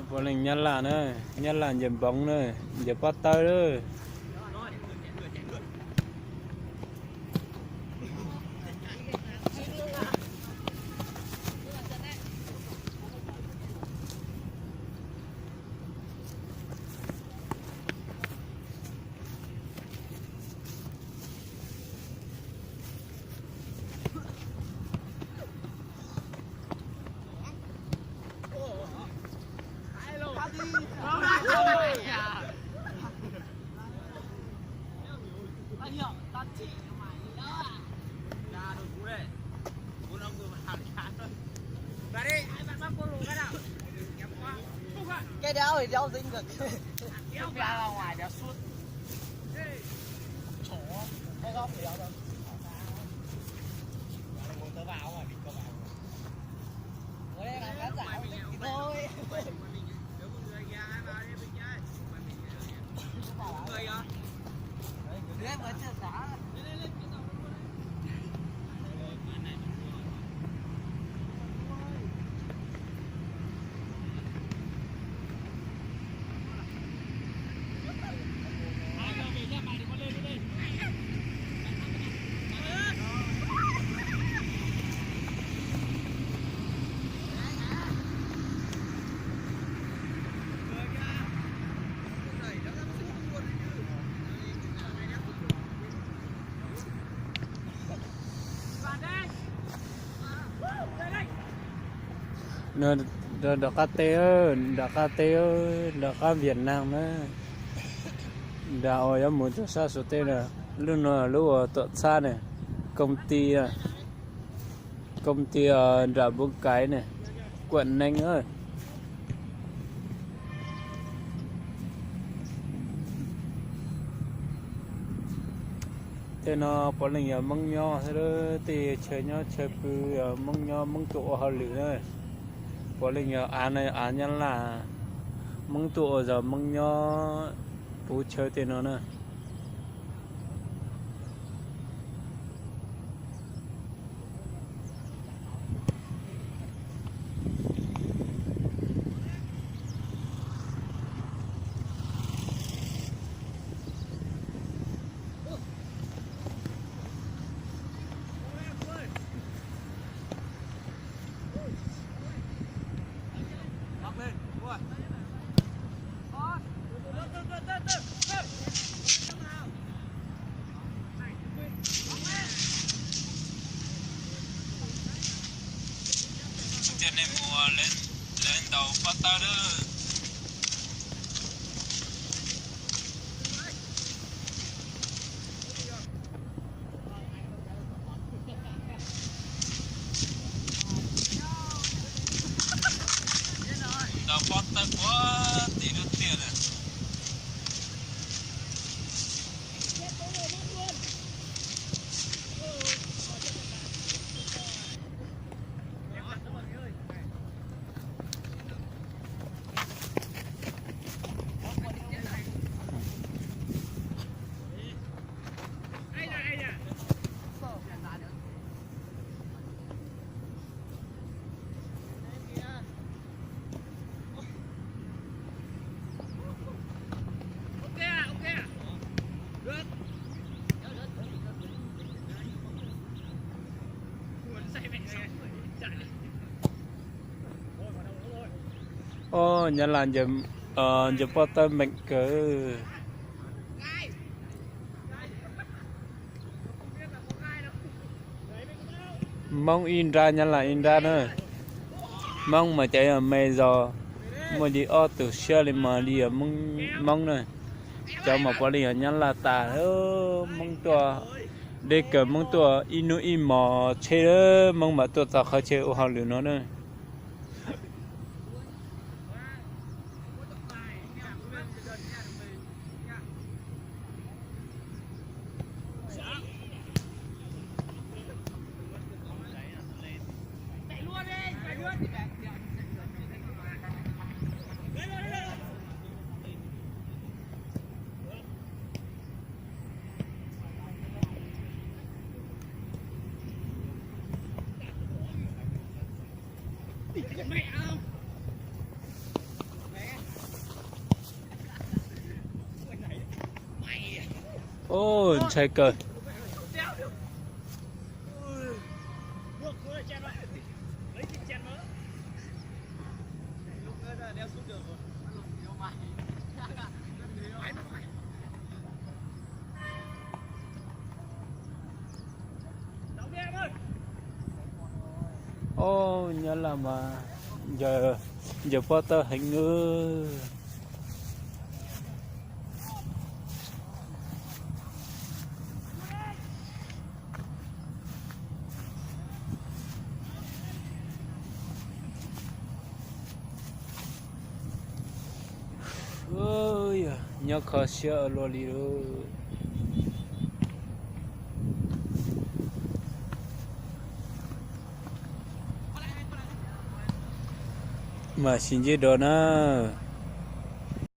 Puav leej Nyab Laj na, Nyab Laj ncaws npoov na, ncaws pob tawb lawm. Cái đéo thì đéo dính được. Kéo ra ngoài đéo sút. Chó, cái góc thì đéo đâu. Muốn tớ vào không phải vì tớ vào. Ủa, đây là khán giả không thích thì thôi. Đứa mới chưa xả. Nram qab teb, nram qab teb, nram qab Việt Nam na. Nram uas yuav mus rau sab Suav teb na. Lub no lub uas tuam txhab ne, công ty, công ty nram Búa Cải ne, quận Ninh. Tej no puav leej yog Hmoob nyob xwb, tej chaw nyob chaw pw yog Hmoob nyob, Hmoob tuaj ua hauj lwm na. Puav leej yog av na, av Nyab Laj, Hmoob tuaj ua zog Hmoob nyob puv chaw tej no na. Tias nej mus lawv ntaus pob tawb lawm. Ntaus pob tawb puag tim lub tiaj lawm. Oj, Nyab Laj ncaws pob tawb meem kawg. Hmoob ib nrab, Nyab Laj ib nrab na. Hmoob mas cov yog me zog, muaj li ob tug siab li mas li yog Hmoob na. Cov mas puav leej yog Nyab Laj tas. Hmoob tuaj, deb kawg, Hmoob tuaj ib hnub ib hmos tsheb, Hmoob mas tuaj txog qhov chaw ua hauj lwm no na. Ntshai kawg. Ob, nyob Laj mas ncaws pob tawb heev. Nyob kho siab ua luaj li lauj. Mam sib ntsib dua na.